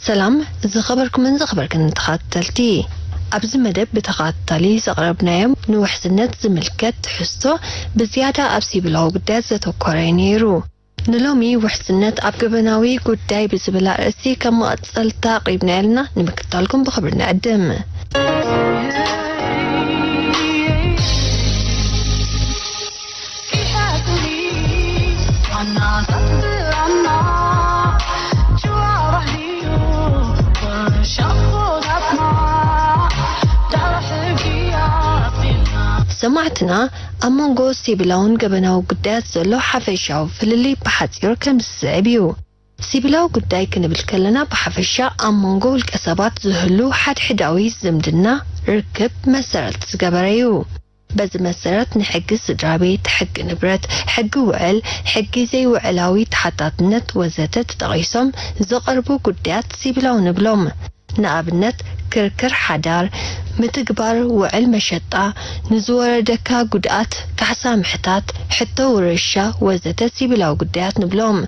ሰላም ዝኸበርኩምን ዝኸበርክን ተኸታተልቲ፣ ኣብዚ መደብ ብተኸታታሊ ዘቕረብናዮም ንውሕስነት ዝምልከት ትሕዝቶ ብዝያዳ ኣብ ሲቪላዊ ጉዳያት ዘተኮረ እዩ ነይሩ። ንሎሚ ውሕስነት ኣብ ገበናዊ ጉዳይ ብዝብል ኣርእስቲ ከም መቐጸልታ ኣቕሪብና ያልና ንምክታልኩም ብኽብሪ ንዕድም። ሰማዕትና፣ ኣብ መንጎ ሲቪላውን ገበናዊ ጉዳያት ዘሎ ሓፈሻዊ ፍልልይ ብሓጺሩ ከም ዝስዕብ እዩ። ሲቪላዊ ጉዳይ ክንብል ከለና፣ ብሓፈሻ ኣብ መንጎ ውልቀ ሰባት ዝህሉ ሓድሕዳዊ ዝምድና ርክብ መሰረት ዝገበረ እዩ። በዚ መሰረት፣ ንሕጊ ስድራ ቤት፣ ሕጊ ንብረት፣ ሕጊ ውዕል፣ ሕጊ ዘይውዕላዊ ተሓታትነት ወዘተ ተጠቒሶም ዝቐርቡ ጉዳያት ሲቪላዊ ንብሎም። ንኣብነት፣ ክርክር ሓዳር፣ ምትግባር ውዕል መሸጣ፣ ንዝወረደካ ጉድኣት ካሕሳ ምሕታት፣ ሕቶ ውርሻ ወዘተ ሲቪላዊ ጉዳያት ንብሎም።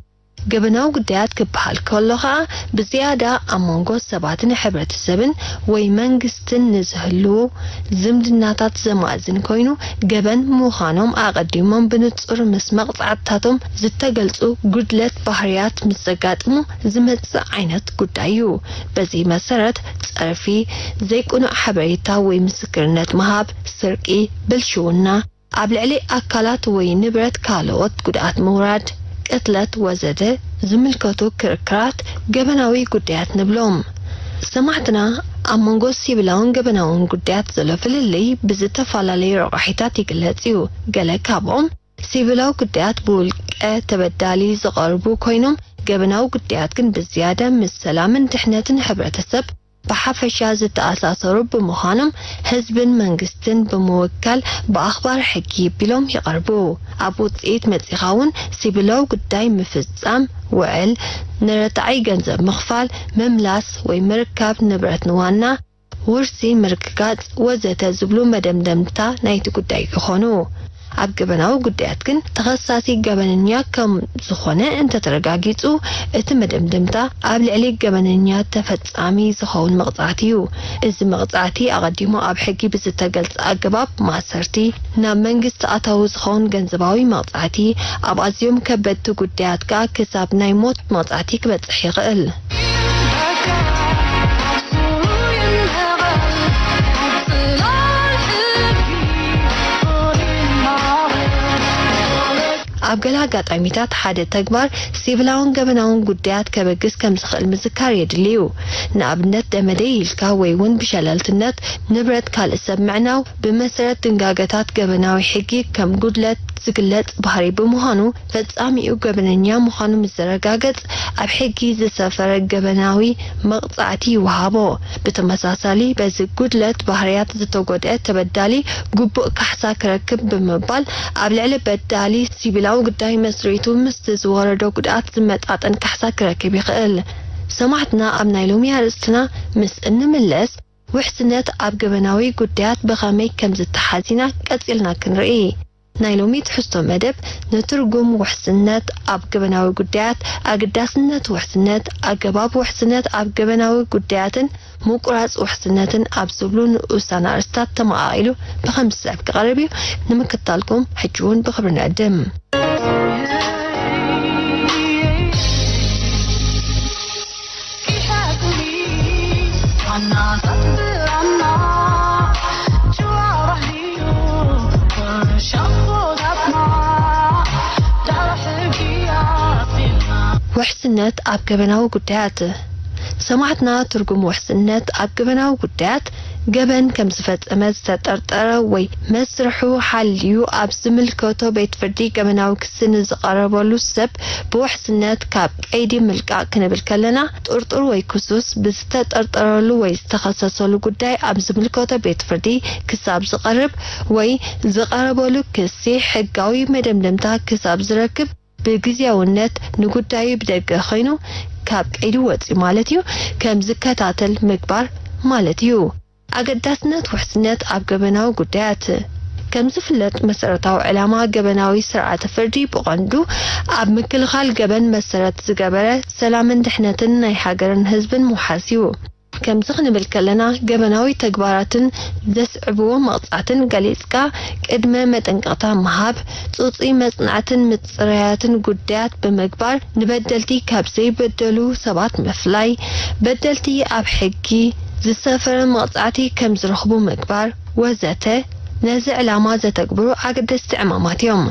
ገበናዊ ጉዳያት ክበሃል ከሎ ኸኣ፣ ብዝያዳ ኣብ መንጎ ሰባትን ሕብረተሰብን ወይ መንግስትን ንዝህልዉ ዝምድናታት ዘማእዝን ኮይኑ፣ ገበን ምዃኖም ኣቐዲሞም ብንጹር ምስ መቕጻዕትታቶም ዝተገልጹ ጉድለት ባህርያት ምስ ዘጋጥሙ ዝመጽእ ዓይነት ጉዳይ እዩ። በዚ መሰረት፣ ጸርፊ፣ ዘይቅኑዕ ሓበሬታ ወይ ምስክርነት ምሃብ፣ ስርቂ፣ ብልሽውና፣ ኣብ ልዕሊ ኣካላት ወይ ንብረት ካልኦት ጉድኣት ምውራድ፣ ቅትለት ወዘተ ዝምልከቱ ክርክራት ገበናዊ ጉዳያት ንብሎም። ሰማዕትና፣ ኣብ መንጎ ሲቪላውን ገበናውን ጉዳያት ዘሎ ፍልልይ ብዝተፈላለዩ ረቋሒታት ይግለጽ እዩ። ገለ ካብኦም፣ ሲቪላዊ ጉዳያት ብውልቀ ተበዳሊ ዝቐርቡ ኮይኖም፣ ገበናዊ ጉዳያት ግን ብዝያዳ ምስ ሰላምን ድሕነትን ሕብረተሰብ ብሓፈሻ ዝተኣሳሰሩ ብምዃኖም፣ ህዝብን መንግስትን ብምውካል ብኣኽባር ሕጊ ቢሎም ይቐርቡ። ኣብ ውጽኢት መጺኻ እውን፣ ሲቪላዊ ጉዳይ ምፍጻም ውዕል፣ ንረታዒ ገንዘብ ምኽፋል፣ ምምላስ ወይ ምርካብ ንብረት ንዋና፣ ውርሲ ምርግጋጽ ወዘተ ዝብሉ መደምደምታ ናይቲ ጉዳይ ይኾኑ። ኣብ ገበናዊ ጉዳያት ግን፣ ተኸሳሲ ገበነኛ ከም ዝኾነ እንተተረጋጊጹ፣ እቲ መደምደምታ ኣብ ልዕሊ ገበነኛ ተፈጻሚ ዝኸውን መቕጻዕቲ እዩ። እዚ መቕጻዕቲ ኣቐዲሙ ኣብ ሕጊ ብዝተገልጸ ኣገባብ ማእሰርቲ፣ ናብ መንግስቲ ኣታዊ ዝኸውን ገንዘባዊ መቕጻዕቲ፣ ኣብ ኣዝዮም ከበድቲ ጉዳያት ከኣ ክሳብ ናይ ሞት መቕጻዕቲ ክበጽሕ ይኽእል። ኣብ ገለ ኣጋጣሚታት ሓደ ተግባር ሲቪላውን ገበናውን ጉዳያት ከበግስ ከም ዝኽእል ምዝካር የድሊ እዩ። ንኣብነት፣ ደመደይ ኢልካ ወይ እውን ብሸለልትነት ንብረት ካልእ ሰብ ምዕናው ብመሰረት ድንጋገታት ገበናዊ ሕጊ ከም ጉድለት ዝግለጽ ባህሪ ብምዃኑ፣ ፈጻሚኡ ገበነኛ ምዃኑ ምስ ዘረጋገጽ፣ ኣብ ሕጊ ዝሰፈረ ገበናዊ መቕጻዕቲ ይወሃቦ። ብተመሳሳሊ፣ በዚ ጉድለት ባህርያት ዝተጎድአ ተበዳሊ ግቡእ ካሕሳ ክረክብ ብምባል፣ ኣብ ልዕሊ በዳሊ ሲቪላዊ ጉዳይ መስሪቱ ምስቲ ዝወረዶ ጉድኣት ዝመጣጠን ካሕሳ ክረክብ ይኽእል። ሰማዕትና፣ ኣብ ናይ ሎሚ ኣርእስትና ምስ እንምለስ፣ ውሕስነት ኣብ ገበናዊ ጉዳያት ብኸመይ ከም ዝተሓዝ ኢና ቀጺልና ክንርኢ። ናይ ሎሚ ትሕዝቶ መደብ ንትርጉም ውሕስነት ኣብ ገበናዊ ጉዳያት፣ ኣገዳስነት ውሕስነት፣ ኣገባብ ውሕስነት ኣብ ገበናዊ ጉዳያትን ምቁራጽ ውሕስነትን ኣብ ዝብሉ ንኡሳን ኣርእስታት ተመቓቒሉ ብኸም ዝስዕብ ክቐርብ እዩ። ንምክታልኩም ሕጂ እውን ብኽብሪ ንዕድም። ውሕስነት ኣብ ገበናዊ ጉዳያት። ሰማዕትና፣ ትርጉም ውሕስነት ኣብ ገበናዊ ጉዳያት፣ ገበን ከም ዝፈጸመ ዝተጠርጠረ ወይ መስርሑ ሓልዩ ኣብ ዝምልከቶ ቤት ፍርዲ ገበናዊ ክሲ ንዝቐረበሉ ሰብ ብውሕስነት ካብ ቀይዲ ምልቃቕ ክንብል ከለና፣ ጥርጡር ወይ ክሱስ ብዝተጠርጠረሉ ወይ ዝተኸሰሰሉ ጉዳይ ኣብ ዝምልከቶ ቤት ፍርዲ ክሳብ ዝቐርብ ወይ ዝቐረበሉ ክሲ ሕጋዊ መደምደምታ ክሳብ ዝረክብ፣ ብግዝያውነት ንጉዳዩ ብደገ ኮይኑ ካብ ቀይዲ ወፂኡ ማለት እዩ፣ ከም ዝከታተል ምግባር ማለት እዩ። ኣገዳስነት ውሕስነት ኣብ ገበናዊ ጉዳያት። ከም ዝፍለጥ መሰረታዊ ዕላማ ገበናዊ ስርዓተ ፍርዲ ብቐንዱ ኣብ ምክልኻል ገበን መሰረት ዝገበረ ሰላምን ድሕነትን ናይ ሃገርን ህዝብን ምውሓስ እዩ። ከምዚ ክንብል ከለና ገበናዊ ተግባራትን ዘስዕብዎ መቕጻዕትን ገሊጽካ ቅድመ መጠንቀቕታ ምሃብ፣ ጹጹይ መጽናዕትን ምጽራያትን ጉዳያት ብምግባር ንበደልቲ ካብ ዘይበደሉ ሰባት ምፍላይ፣ በደልቲ ኣብ ሕጊ ዝሰፈረ መቕጻዕቲ ከም ዝረኽቡ ምግባር ወዘተ ነዚ ዕላማ ዘተግብሩ ኣገደስቲ ዕማማት እዮም።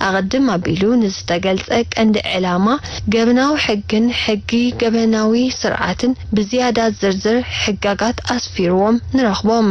ኣቐድም ኣቢሉ ንዝተገልጸ ቀንዲ ዕላማ ገበናዊ ሕግን ሕጊ ገበናዊ ስርዓትን ብዝያዳ ዝርዝር ሕጋጋት ኣስፊርዎም ንረኽቦም።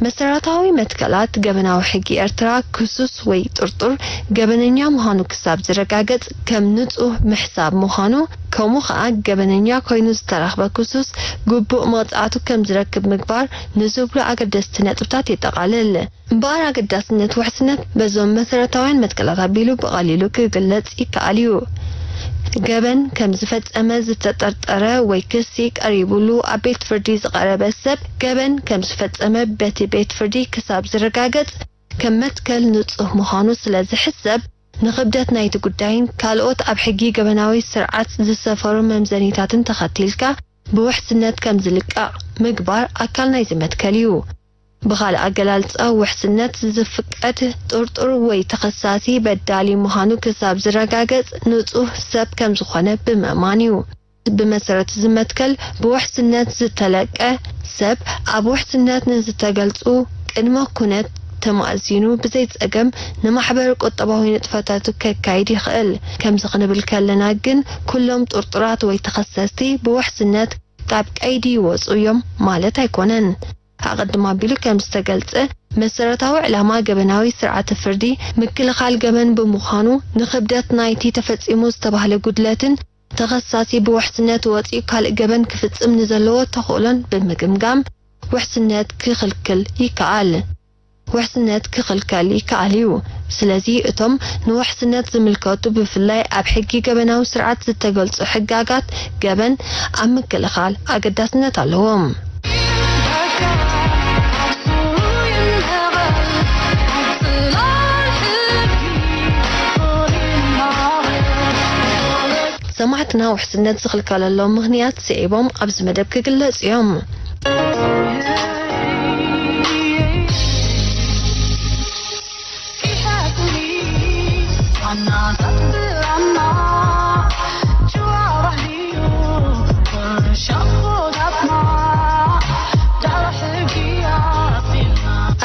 መሰረታዊ መትከላት ገበናዊ ሕጊ ኤርትራ ክሱስ ወይ ጥርጡር ገበነኛ ምዃኑ ክሳብ ዝረጋገጽ ከም ንጹህ ምሕሳብ ምዃኑ፣ ከምኡ ኸኣ ገበነኛ ኮይኑ ዝተረኽበ ክሱስ ግቡእ መቕጻዕቱ ከም ዝረክብ ምግባር ንዝብሉ ኣገደስቲ ነጥብታት የጠቓልል። እምበኣር ኣገዳስነት ውሕስነት በዞም መሰረታውያን መትከላት ኣቢሉ ብቐሊሉ ክግለጽ ይከኣል እዩ። ገበን ከም ዝፈጸመ ዝተጠርጠረ ወይ ክሲ ቀሪቡሉ ኣብ ቤት ፍርዲ ዝቐረበ ሰብ ገበን ከም ዝፈጸመ በቲ ቤት ፍርዲ ክሳብ ዝረጋገጽ ከም መትከል ንጹህ ምዃኑ ስለ ዝሕሰብ ንኽብደት ናይቲ ጉዳይን ካልኦት ኣብ ሕጊ ገበናዊ ስርዓት ዝሰፈሩ መምዘኒታትን ተኸቲልካ ብውሕስነት ከም ዝልቃቕ ምግባር ኣካል ናይዚ መትከል እዩ። ብኻልእ ኣገላልጻ ውሕስነት ዝፍቀድ ጥርጡር ወይ ተኸሳሲ በዳሊ ምዃኑ ክሳብ ዝረጋገጽ ንጹህ ሰብ ከም ዝኾነ ብምእማን እዩ። ብመሰረት እዚ መትከል ብውሕስነት ዝተለቀ ሰብ ኣብ ውሕስነት ንዝተገልጹ ቅድመ ኩነት ተማእዚኑ ብዘይ ጸገም ንማሕበር ቁጠባዊ ንጥፈታቱ ከካይድ ይኽእል። ከምዚ ክንብል ከለና ግን ኩሎም ጥርጡራት ወይ ተኸሰስቲ ብውሕስነት ካብ ቀይዲ ይወጹ እዮም ማለት ኣይኮነን። ኣቐድም ኣቢሉ ከም ዝተገልጸ መሰረታዊ ዕላማ ገበናዊ ስርዓተ ፍርዲ ምክልኻል ገበን ብምዃኑ ንኽብደት ናይቲ ተፈጺሙ ዝተባህለ ጉድለትን ተኸሳሲ ብውሕስነት ወጺኡ ካልእ ገበን ክፍጽም ንዘለዎ ተኽእሎን ብምግምጋም ውሕስነት ክኽልክል ይከኣል። ውሕስነት ክኽልከል ይከኣል እዩ። ስለዚ እቶም ንውሕስነት ዝምልከቱ ብፍላይ ኣብ ሕጊ ገበናዊ ስርዓት ዝተገልጹ ሕጋጋት ገበን ኣብ ምክልኻል ኣገዳስነት ኣለዎም። ሰማዕትና ውሕስነት ዝኽልከለሎም ምኽንያት ስዒቦም ኣብዚ መደብ ክግለጹ እዮም።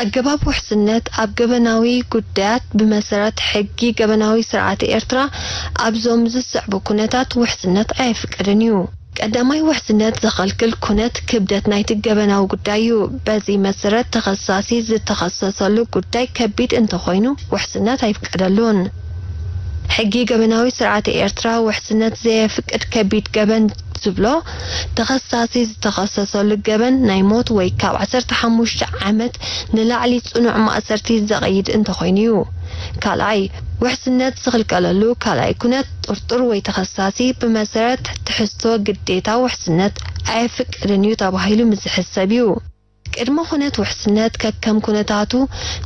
ኣገባብ ውሕስነት ኣብ ገበናዊ ጉዳያት ብመሰረት ሕጊ ገበናዊ ስርዓት ኤርትራ ኣብዞም ዝስዕቡ ኩነታት ውሕስነት ኣየፍቅድን እዩ። ቀዳማይ ውሕስነት ዘኸልክል ኩነት ክብደት ናይቲ ገበናዊ ጉዳይ እዩ። በዚ መሰረት ተኸሳሲ ዝተኸሰሰሉ ጉዳይ ከቢድ እንተኾይኑ ውሕስነት ኣይፍቀደሉን። ሕጊ ገበናዊ ስርዓት ኤርትራ ውሕስነት ዘየፍቅድ ከቢድ ገበን ዝብሎ ተኸሳሲ ዝተኸሰሰሉ ገበን ናይ ሞት ወይ ካብ ዓሰርተ ሓሙሽተ ዓመት ንላዕሊ ጽኑዕ ማእሰርቲ ዘቐይድ እንተኾይኑ እዩ። ካልኣይ፣ ውሕስነት ዝኽልከለሉ ካልኣይ ኩነት ጥርጡር ወይ ተኸሳሲ ብመሰረት ትሕዝቶ ግዴታ ውሕስነት ኣየፍቅድን እዩ ተባሂሉ ምስ ዝሕሰብ እዩ። ቅድመ ኩነት ውሕስነት ከከም ኩነታቱ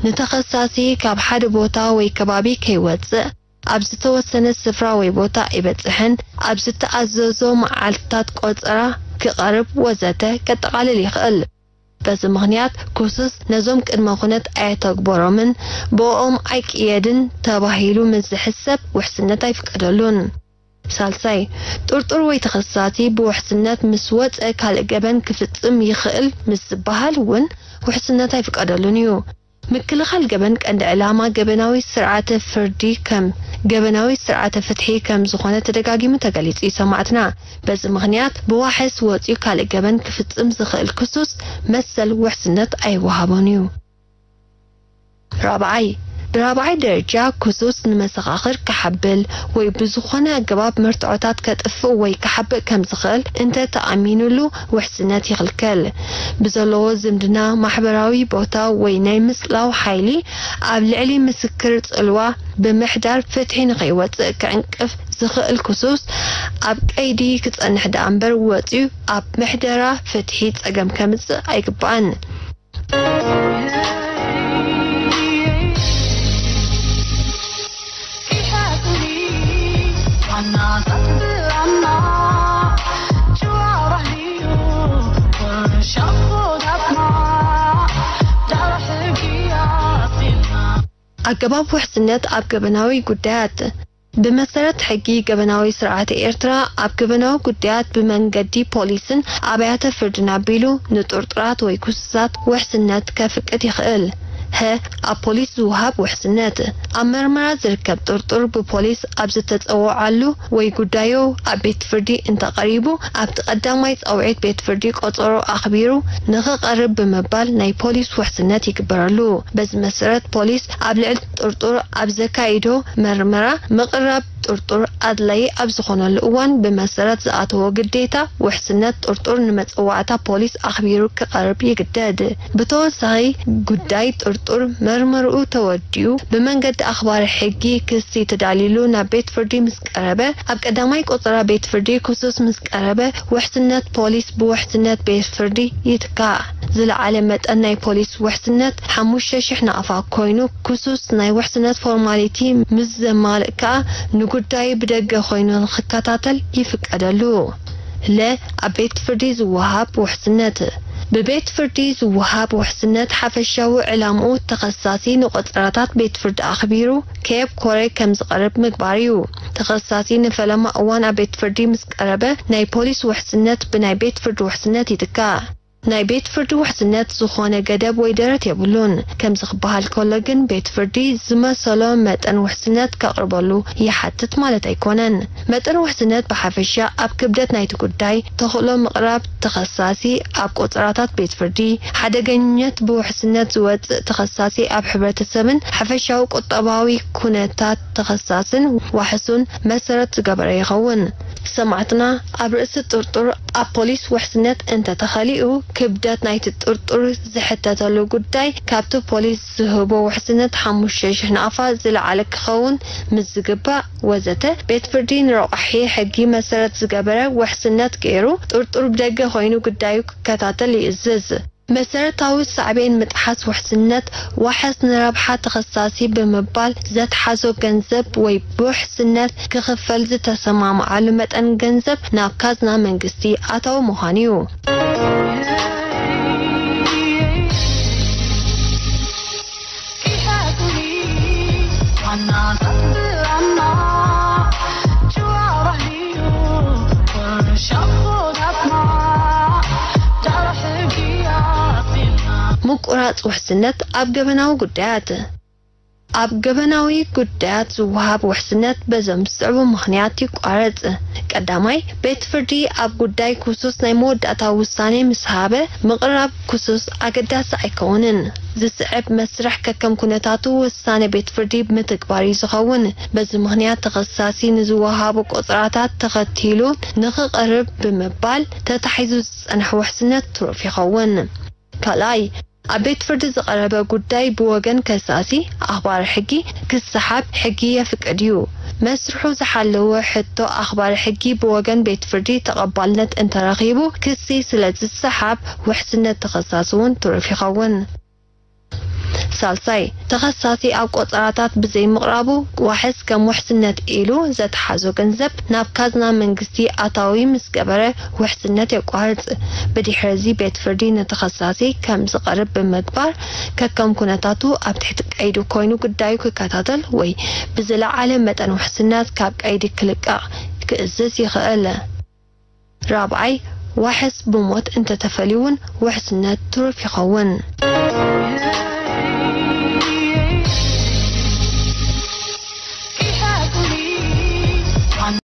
ንተኸሳሲ ካብ ሓደ ቦታ ወይ ከባቢ ከይወጽእ፣ ኣብ ዝተወሰነ ስፍራ ወይ ቦታ ኣይበጽሕን፣ ኣብ ዝተኣዘዞ መዓልትታት ቆጸራ ክቐርብ ወዘተ ከጠቓልል ይኽእል። በዚ ምኽንያት ክሱስ ነዞም ቅድመ ኩነት ኣየተግበሮምን ብኦም ኣይቅየድን ተባሂሉ ምስ ዝሕሰብ ውሕስነት ኣይፍቀደሉን። ሳልሳይ፣ ጥርጡር ወይ ተኸሳሲ ብውሕስነት ምስ ወጸ ካልእ ገበን ክፍጽም ይኽእል ምስ ዝበሃል እውን ውሕስነት ኣይፍቀደሉን እዩ። ምክልኻል ገበን ቀንዲ ዕላማ ገበናዊ ስርዓተ ፍርዲ ከም ገበናዊ ስርዓተ ፍትሒ ከም ዝኾነ ተደጋጊሙ ተገሊጹ እዩ ሰማዕትና። በዚ ምኽንያት ብዋሕስ ወጺኡ ካልእ ገበን ክፍጽም ዝኽእል ክሱስ መሰል ውሕስነት ኣይወሃቦን እዩ። ራብዓይ፣ ብራብዓይ ደረጃ ክሱስ ንመሰኻኽር ክሓብል ወይ ብዝኾነ ኣገባብ መርትዖታት ከጥፍእ ወይ ክሓብእ ከም ዝኽእል እንተ ተኣሚኑሉ ውሕስነት ይኽልከል። ብዘለዎ ዝምድና፣ ማሕበራዊ ቦታ ወይ ናይ ምጽላው ሓይሊ ኣብ ልዕሊ ምስክር ጽልዋ ብምሕዳር ፍትሒ ንኸይወጽእ ክዕንቅፍ ዝኽእል ክሱስ ኣብ ቀይዲ ክጸንሕ ደኣ እምበር ወጺኡ ኣብ ምሕደራ ፍትሒ ጸገም ከምጽእ ኣይግባእን። ኣገባብ ውሕስነት ኣብ ገበናዊ ጉዳያት። ብመሰረት ሕጊ ገበናዊ ስርዓት ኤርትራ፣ ኣብ ገበናዊ ጉዳያት ብመንገዲ ፖሊስን ኣብያተ ፍርድን ኣቢሉ ንጥርጡራት ወይ ክሱሳት ውሕስነት ከፍቅድ ይኽእል። ሀ ኣብ ፖሊስ ዝወሃብ ውሕስነት። ኣብ መርመራ ዝርከብ ጥርጡር ብፖሊስ ኣብ ዝተጸወዓሉ ወይ ጉዳዩ ኣብ ቤት ፍርዲ እንተቐሪቡ፣ ኣብቲ ቀዳማይ ጻውዒት ቤት ፍርዲ ቆጸሮ ኣኽቢሩ ንኽቐርብ ብምባል ናይ ፖሊስ ውሕስነት ይግበረሉ። በዚ መሰረት ፖሊስ ኣብ ልዕሊ ጥርጡር ኣብ ዘካይዶ መርመራ ምቕራብ ጥርጡር ኣድላዪ ኣብ ዝኾነሉ እዋን ብመሰረት ዝኣተዎ ግዴታ ውሕስነት ጥርጡር ንመጸዋዕታ ፖሊስ ኣኽቢሩ ክቐርብ ይግደድ። ብተወሳኺ ጉዳይ ጥርጡር መርመርኡ ተወዲኡ ብመንገዲ ኣኽባሪ ሕጊ ክሲ ተዳልዩሉ ናብ ቤት ፍርዲ ምስ ቀረበ ኣብ ቀዳማይ ቆጸራ ቤት ፍርዲ ክሱስ ምስ ቀረበ ውሕስነት ፖሊስ ብውሕስነት ቤት ፍርዲ ይትካእ። ዝለዓለ መጠን ናይ ፖሊስ ውሕስነት ሓሙሽተ ሽሕ ናቕፋ ኮይኑ ክሱስ ናይ ውሕስነት ፎርማሊቲ ምስ ዘማልእ ከኣ ንጉዳዩ ብደገ ኮይኑ ንኽከታተል ይፍቀደሉ። ለ ኣብ ቤት ፍርዲ ዝወሃብ ውሕስነት። ብቤት ፍርዲ ዝወሃብ ውሕስነት ሓፈሻዊ ዕላምኡ ተኸሳሲ ንቆጸራታት ቤት ፍርዲ ኣኽቢሩ ከየብኮረ ከም ዝቐርብ ምግባር እዩ። ተኸሳሲ ንፈለማ እዋን ኣብ ቤት ፍርዲ ምስ ቀረበ ናይ ፖሊስ ውሕስነት ብናይ ቤት ፍርዲ ውሕስነት ይትካእ። ናይ ቤት ፍርዲ ውሕስነት ዝኾነ ገደብ ወይ ደረት የብሉን። ከምዚ ክበሃል ከሎ ግን ቤት ፍርዲ ዝመሰሎ መጠን ውሕስነት ከቕርበሉ ይሓትት ማለት ኣይኮነን። መጠን ውሕስነት ብሓፈሻ ኣብ ክብደት ናይቲ ጉዳይ፣ ተኽእሎ ምቕራብ ተኸሳሲ ኣብ ቆጸራታት ቤት ፍርዲ፣ ሓደገኝነት ብውሕስነት ዝወጽእ ተኸሳሲ ኣብ ሕብረተሰብን ሓፈሻዊ ቁጠባዊ ኩነታት ተኸሳስን ዋሕሱን መሰረት ዝገበረ ይኸውን። ሰማዕትና ኣብ ርእሲ ጥርጡር ኣብ ፖሊስ ውሕስነት እንተተኸሊኡ፣ ክብደት ናይቲ ጥርጡር ዝሕተተሉ ጉዳይ ካብቲ ፖሊስ ዝህቦ ውሕስነት ሓሙሽተ ሽሕ ናቕፋ ዝለዓለ ክኸውን ምስ ዝግባእ ወዘተ ቤት ፍርዲ ንረቋሒ ሕጊ መሰረት ዝገበረ ውሕስነት ገይሩ ጥርጡር ብደገ ኮይኑ ጉዳዩ ክከታተል ይእዝዝ። መሰረታዊ ሳዕቤን ምጥሓስ ውሕስነት ዋሕስ ንረብሓ ተኸሳሲ ብምባል ዘትሓዞ ገንዘብ ወይ ብውሕስነት ክኽፈል ዝተሰማምዓሉ መጠን ገንዘብ ናብ ካዝና መንግስቲ ኣታዊ ምዃኑ እዩ። ምቁራጽ ውሕስነት ኣብ ገበናዊ ጉዳያት። ኣብ ገበናዊ ጉዳያት ዝወሃብ ውሕስነት በዞም ዝስዕቡ ምኽንያት ይቋረጽ። ቀዳማይ፣ ቤት ፍርዲ ኣብ ጉዳይ ክሱስ ናይ መወዳእታ ውሳኔ ምስ ሃበ፣ ምቕራብ ክሱስ ኣገዳሲ ኣይከውንን። ዝስዕብ መስርሕ ከከም ኩነታቱ ውሳነ ቤት ፍርዲ ምትግባር እዩ ዝኸውን። በዚ ምኽንያት ተኸሳሲ ንዝወሃቡ ቆጽራታት ተኸቲሉ ንኽቐርብ ብምባል ተታሒዙ ዝጸንሐ ውሕስነት ትሩፍ ይኸውን። ካልኣይ፣ ኣብ ቤት ፍርዲ ዝቐረበ ጉዳይ ብወገን ከሳሲ ኣኽባሪ ሕጊ ክሰሓብ ሕጊ የፍቅድ እዩ። መስርሑ ዝሓለወ ሕቶ ኣኽባሪ ሕጊ ብወገን ቤት ፍርዲ ተቐባልነት እንተረኺቡ ክሲ ስለ ዝሰሓብ ውሕስነት ተኸሳሲ እውን ትሩፍ ይኸውን። ሳልሳይ፣ ተኸሳሲ ኣብ ቆጸራታት ብዘይምቕራቡ ዋሕስ ከም ውሕስነት ኢሉ ዘትሓዞ ገንዘብ ናብ ካዝና መንግስቲ ኣታዊ ምስ ገበረ ውሕስነት የቋርጽ። ብድሕሪ እዚ ቤት ፍርዲ ንተኸሳሲ ከም ዝቐርብ ብምግባር ከከም ኩነታቱ ኣብ ትሕቲ ቀይዲ ኮይኑ ጉዳዩ ክከታተል ወይ ብዝለዓለ መጠን ውሕስነት ካብ ቀይዲ ክልቀቕ ክእዝዝ ይኽእል። ራብዓይ፣ ዋሕስ ብሞት እንተተፈልዩ እውን ውሕስነት ትሩፍ ይኸውን።